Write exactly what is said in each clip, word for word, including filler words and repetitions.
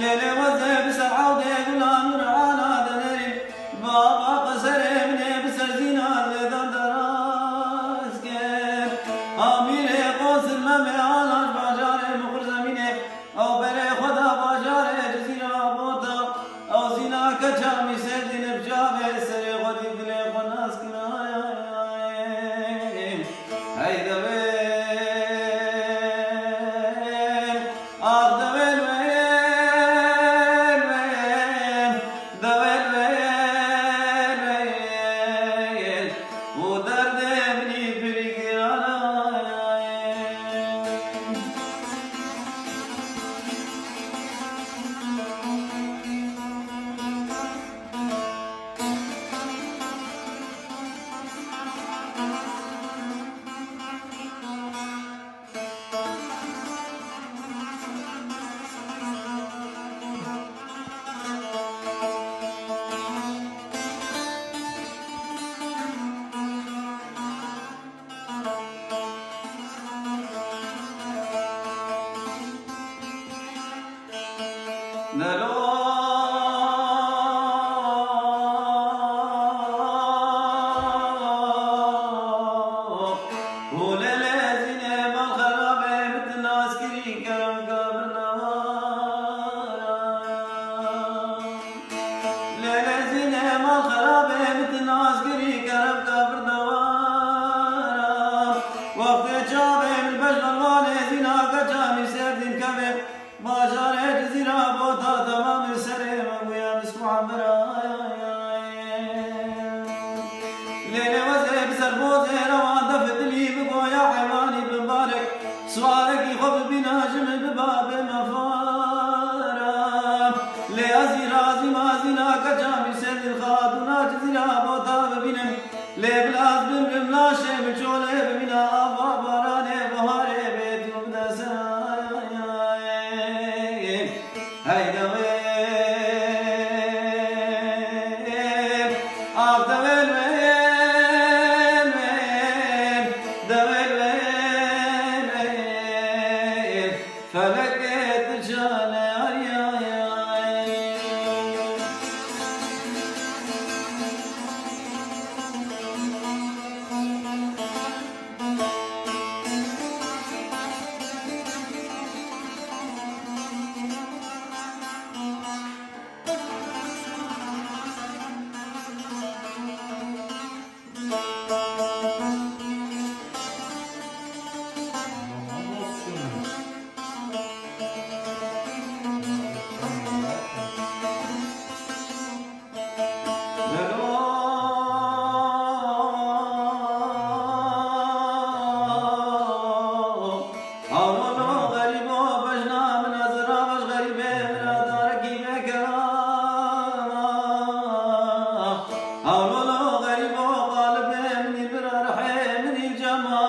Lêlê wezê bi ser ewdê gulan û rihana denerî, baba qeserê min ê bi ser zîna lêdan deraz kir. Amîrê Qosil Memê Alaş bajarê min Xurzemînê, ew berê xwe da bajarê Cizîra Bota, ew zîna keça Mîrsêrdîn bi çavê serê xwe dî dilê xwe nas kir. Hey dewên, ax dewên wên, wên, dewên wên, wên, û derdê min î pir giran e. Nero û lê lêzînê mal xerabê min nas kirî kerem kabir newara. Lê lêzînê mal xerabê min nas kirî kerem kabir newara. Wextê çavê min beş belwanê zîna keça Mîrsêrdîn kevê. Bajarê Cizîra Bota temamê serê me bûye misk û embera. Lêlê wezê bi ser bozê rewan def dilî bi goya heywanî bi barek. Siwarekî xwe bibîna ji min biba bê me fara. Lê ez î razî mazîna keça Mîrsêrdîn xatûna Cizîra Bota bibînim. Lê bila ez bimrim laşê min çolê bimîna ava baranê biharê bê tu bide ser. Hey dewên, ax dewên wên, wên, dewên wên, wên. Felekê tu çane ariyayay. Hawlolo xerîbo bejna min ez ravaj xerîbê min a darekî vê kerama. Hawlolo xerîbo qalibê min î bira rihê min î cema.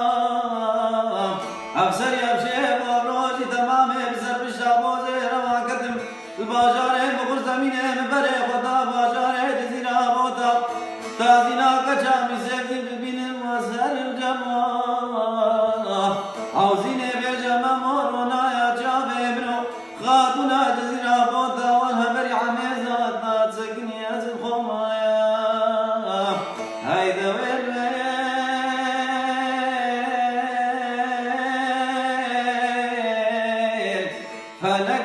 Ev serî ev şê ev rojî temamê bi ser pişta bozê rewa ketim. Li bajarê min xwe zemînê min berê xwe da bajarê Cizîra Bota. Tazîna keça Mîrsêrdîn bibînim we ser cema. Hawzînê bêje me mor ronaya çavê min o. Xatûna Cizîra Bota wan heberî Emêza da çekinî ez xwe maya. Hey dewên wên. Felek